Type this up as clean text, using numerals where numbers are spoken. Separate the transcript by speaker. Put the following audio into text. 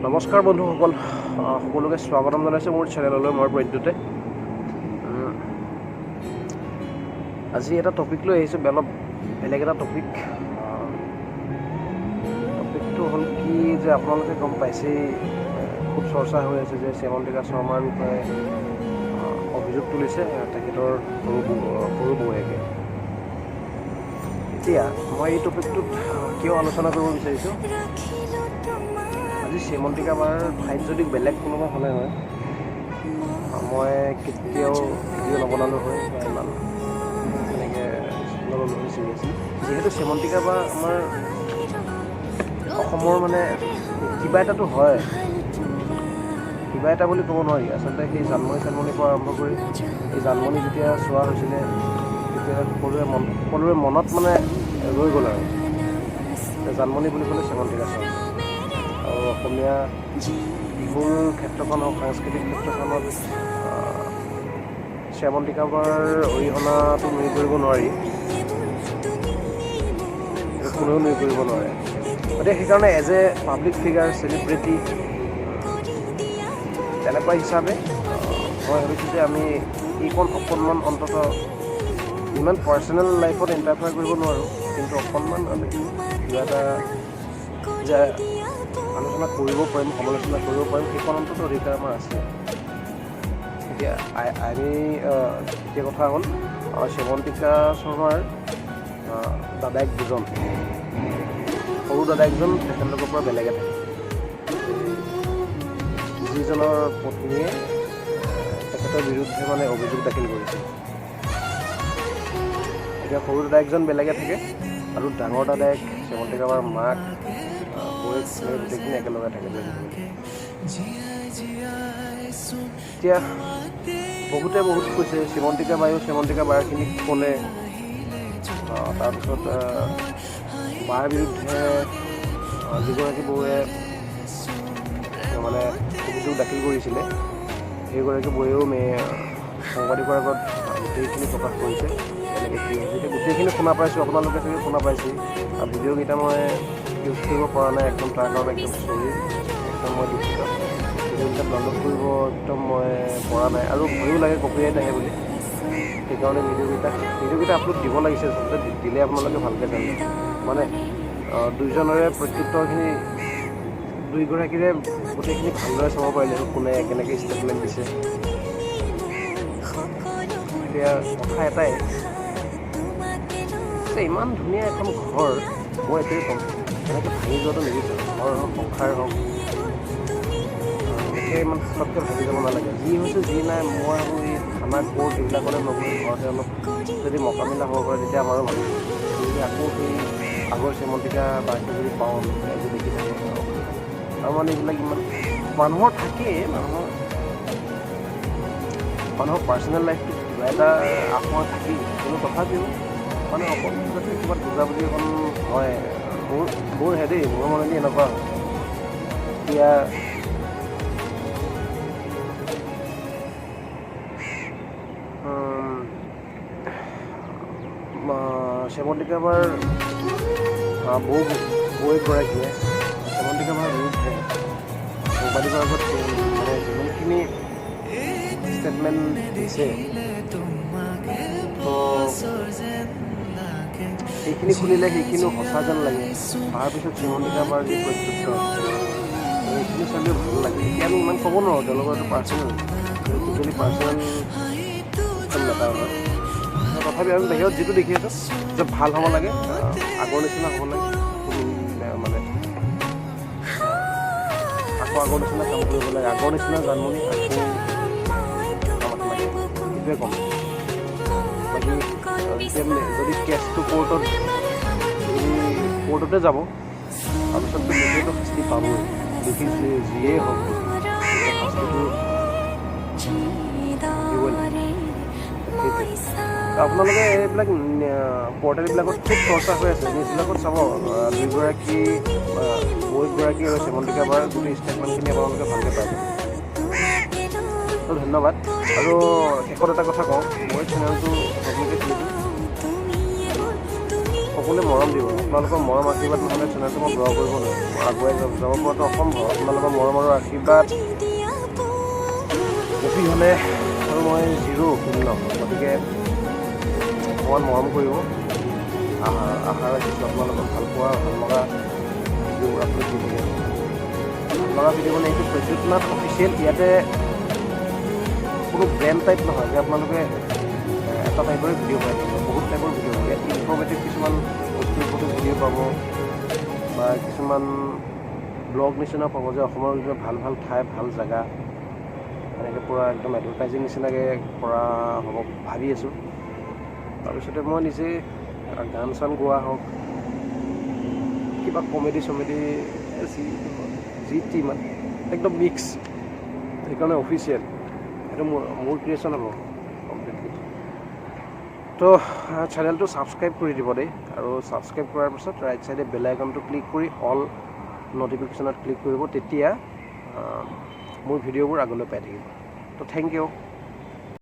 Speaker 1: নমস্কাৰ বন্ধুসকল, সকলোকে স্বাগতম জনাইছোঁ মোৰ চেনেললৈ। মই প্ৰদ্যুতে আজি এটা টপিক লৈ আহিছোঁ, অলপ বেলেগ এটা টপিক। টপিকটো হ'ল কি যে আপোনালোকে গম পাইছেই, খুব চৰ্চা হৈ আছে যে শ্যামন্তিকা শৰ্মাৰ বিষয়ে অভিযোগ তুলিছে তেখেতৰ সৰু বৌৱেকে। এতিয়া মই এই টপিকটোত কিয় আলোচনা কৰিব বিচাৰিছোঁ, আজি শ্যামন্তিকা বাৰ ঠাইত যদি বেলেগ কোনোবা হ'লে হয়, মই কেতিয়াও ভিডিঅ' নবনালোঁ হয় বা ইমান তেনেকৈ নল'লোঁ হয় চিৰিয়াছলি। যিহেতু শ্যামন্তিকা বা আমাৰ অসমৰ মানে কিবা এটাতো হয়, কিবা এটা বুলি ক'ব নোৱাৰি আচলতে। সেই জানমণি চানমণিৰ পৰা আৰম্ভ কৰি এই জানমণি যেতিয়া চোৱা হৈছিলে, তেতিয়া সকলোৰে মনত মানে ৰৈ গ'ল আৰু জানমণি বুলি ক'লে শ্যামন্তিকা শৰ্মা। আৰু অসমীয়া বিহুৰ ক্ষেত্ৰখন হওক, সাংস্কৃতিক ক্ষেত্ৰখনত শ্যামন্তিকা বাৰ অৰিহণাটো নুই কৰিব নোৱাৰি, সেইটো কোনেও নুই কৰিব নোৱাৰে। গতিকে সেইকাৰণে as a public figure, celebrity তেনেকুৱা হিচাপে মই ভাবিছোঁ যে আমি এইকণ অকণমান অন্ততঃ ইমান পাৰ্চনেল লাইফত ইণ্টাৰফেয়াৰ কৰিব নোৱাৰোঁ, কিন্তু অকণমান আমি কিবা এটা যে আলোচনা কৰিব পাৰিম, সমালোচনা কৰিব পাৰিম, সেইকণ অন্ততঃ অধিকাৰ আমাৰ আছে। এতিয়া আমি এতিয়া কথা হ'ল, শ্যামন্তিকা শৰ্মাৰ দাদায়েক দুজন, সৰু দাদায়েকজন তেখেতলোকৰ পৰা বেলেগে থাকে, যিজনৰ পত্নীয়ে তেখেতৰ বিৰুদ্ধে মানে অভিযোগ দাখিল কৰিছিল। এতিয়া সৰু দাদায়েকজন বেলেগে থাকে আৰু ডাঙৰ দাদায়েক, শ্যামন্তিকা বাৰ মাক, বৌৱেক, এনেকৈ গোটেইখিনি একেলগে থাকে, joint family। এতিয়া বহুতে বহুত কৈছে, শ্যামন্তিকা বায়ো শ্যামন্তিকা বাৰখিনিক ক'লে, তাৰপিছত বাৰ বিৰুদ্ধে যিগৰাকী বৌৱে মানে অভিযোগ দাখিল কৰিছিলে, সেইগৰাকী বৌৱেও সাংবাদিকৰ আগত গোটেইখিনি প্ৰকাশ কৰিছে, কেনেকৈ কি হৈছে। এতিয়া গোটেইখিনি শুনা পাইছোঁ, আপোনালোকে চাগে শুনা পাইছেই। আৰু ভিডিঅ'কেইটা মই ইউজ কৰিব পৰা নাই একদম, তাৰ কাৰণে একদম চৰি, একদম মই দুখিত। ভিডিঅ'কেইটা ডাউনলোড কৰিব একদম মই পৰা নাই আৰু ভয়ো লাগে কপিৰাইট আহে বুলি। সেইকাৰণে ভিডিঅ'কেইটা আপলোড দিব লাগিছে আচলতে, দিলে আপোনালোকে ভালকৈ জানে। মানে দুইজনৰে প্ৰত্যুত্তৰখিনি, দুইগৰাকীৰে গোটেইখিনি ভালদৰে চাব পাৰিলে হয়, কোনে কেনেকৈ ষ্টেটমেণ্ট দিছে। এতিয়া কথা এটাই যে ইমান ধুনীয়া এখন ঘৰ, মই এইটোৱে ক'ম, এনেকৈ ভাঙি যোৱাটো নিবিচাৰোঁ। ঘৰ হওক, সংসাৰ হওক, এনেকৈ ইমান ফটককৈ ভাঙি যাব নালাগে। যি হৈছে যি নাই, মই ভাবোঁ এই থানা কোৰ্ট এইবিলাকলৈ নগৈ ঘৰতে অলপ যদি মোকামিলা হ'ব পাৰে, তেতিয়া আমাৰো ভাল। যদি আকৌ সেই আগৰ শ্যামন্তিকা বাৰটো যদি পাওঁ আমি, আজি দেখি থাকোঁ আৰু মানে এইবিলাক ইমান মানুহৰ থাকেই, মানুহৰ পাৰ্চনেল লাইফটোত কিবা এটা আসোঁৱাহ থাকেই। কিন্তু তথাপিও মানে অকণমান যাতে ক'ৰবাত বুজাবুজি অকণ হয়। মোৰ দেই, মোৰ মনেদি এনেকুৱা হয়। এতিয়া শ্যামন্তিকা বাৰ বৌৱেকগৰাকীয়ে শ্যামন্তিকা বাৰ বিৰুদ্ধে সাংবাদিকৰ আগত মানে যিমানখিনি ষ্টেটমেণ্ট দিছে, তো সেইখিনি শুনিলে সেইখিনিও সঁচা যেন লাগে। তাৰপিছত শ্যামন্তিকা বাৰ যি প্ৰত্যুত্তৰ, সেইখিনি চালেও ভাল লাগে। এতিয়া আমি ইমান ক'ব নোৱাৰোঁ, তেওঁলোকৰ এইটো পাৰ্চনেল, টোটেলি পাৰ্চনেল মেটাৰ হয়। তথাপি আমি বাহিৰত যিটো দেখি আছোঁ যে ভাল হ'ব লাগে, আগৰ নিচিনা হ'ব লাগে, মানে আকৌ আগৰ নিচিনা কাম কৰিব লাগে, আগৰ নিচিনা জানমণি আকৌ আমাক লাগে, সেইটোৱে ক'ম। বাকী এতিয়া যদি কেছটো কোৰ্টত, যদি কোৰ্টতে যাব, তাৰপিছততো দোষীয়েতো শাস্তি পাবই। দোষী যিয়েই হওক, শাস্তিটো দিবই লাগে, সেইটোৱে। আপোনালোকে এইবিলাক পৰ্টেলবিলাকত খুব চৰ্চা হৈ আছে, নিউজবিলাকত চাব, দুয়োগৰাকী বৌৱেকগৰাকী আৰু শ্যামন্তিকা বাৰ গোটেই ষ্টেটমেণ্টখিনি আপোনালোকে ভালকৈ পাই যাব। তো ধন্যবাদ। আৰু শেষত এটা কথা কওঁ, মই চেনেলটো নতুনকৈ খুলিছোঁ। সকলোৱে মৰম দিব। আপোনালোকৰ মৰম আশীৰ্বাদ নহ'লে চেনেলটো মই গ্ৰ' কৰিব নোৱাৰিম, মই আগুৱাই যাব পৰাটো অসম্ভৱ। আপোনালোকৰ মৰম আৰু আশীৰ্বাদ অবিহনে আৰু মই জিৰ', শূন্য। গতিকে অকণমান মৰম কৰিব। আশা ৰাখিছোঁ আপোনালোকক ভাল পোৱা, ভাল লগা ভিডিঅ'বোৰ আপলোড দি থাকিম। ভাল লগা ভিডিঅ' মানে এইটো প্ৰদ্যুৎ নাথ অফিচিয়েল। ইয়াতে কোনো ব্ৰেণ্ড টাইপ নহয় যে আপোনালোকে এটা টাইপৰে ভিডিঅ' পাই থাকিব। বহুত টাইপৰ ভিডিঅ' পাব ইয়াত। ইনফৰ্মেটিভ কিছুমান বস্তুৰ ওপৰতো ভিডিঅ' পাব বা কিছুমান ব্লগ নিচিনা পাব যে অসমৰ কিছুমান ভাল ভাল ঠাই, ভাল জেগা, এনেকৈ পূৰা একদম এডভাৰটাইজিং নিচিনাকৈ কৰা হ'ব ভাবি আছোঁ। তাৰপিছতে মই নিজে গান চান গোৱা হওক, কিবা কমেডি চমেডি, যি যি টি, মানে একদম মিক্স। সেইকাৰণে অফিচিয়েল। সেইটো মোৰ ক্ৰিয়েশ্যন হ'ব কমপ্লিটলি। তো চেনেলটো ছাবস্ক্ৰাইব কৰি দিব দেই। আৰু ছাবস্ক্ৰাইব কৰাৰ পিছত ৰাইট ছাইডে বেল আইকনটো ক্লিক কৰি অল ন'টিফিকেশ্যনত ক্লিক কৰিব, তেতিয়া মোৰ ভিডিঅ'বোৰ আগলৈ পাই থাকিব। তো thank U.